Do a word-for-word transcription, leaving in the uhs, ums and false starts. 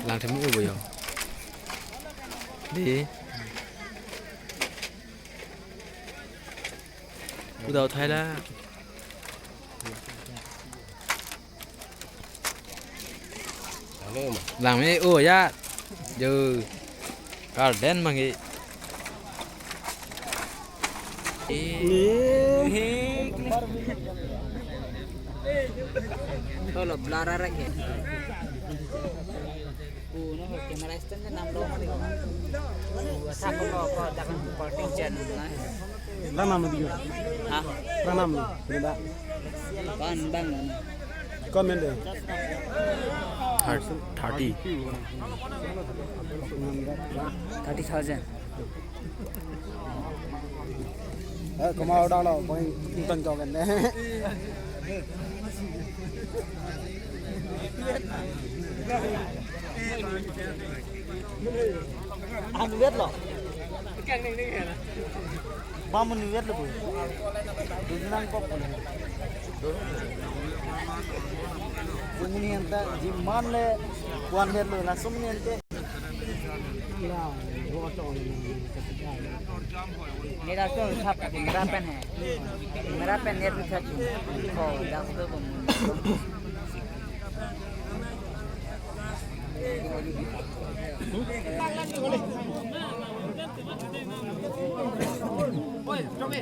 Lang themi ubo yo. Di. Udah thai la. Langme o ya. Jo. Garden mangi. Tolo blur arake. Uno ho camera stand namlo. Thak ko ko dakan recording channel na. Pranam diyo. Ha? Pranam lo. Bang bang. Comment de. Thir-, thirty. Thirty thousand. Eh, koma order lo, paling tonjok kan. Anu wet lo. Ba mun wet lo boy. Dunang kok. Sumuni anta jiman le kuan wet lo, la sumuni anta. मेरा तो सब मेरा पेन है, मेरा pen net भी खर्च हो जाओ तो। Oye, Roque,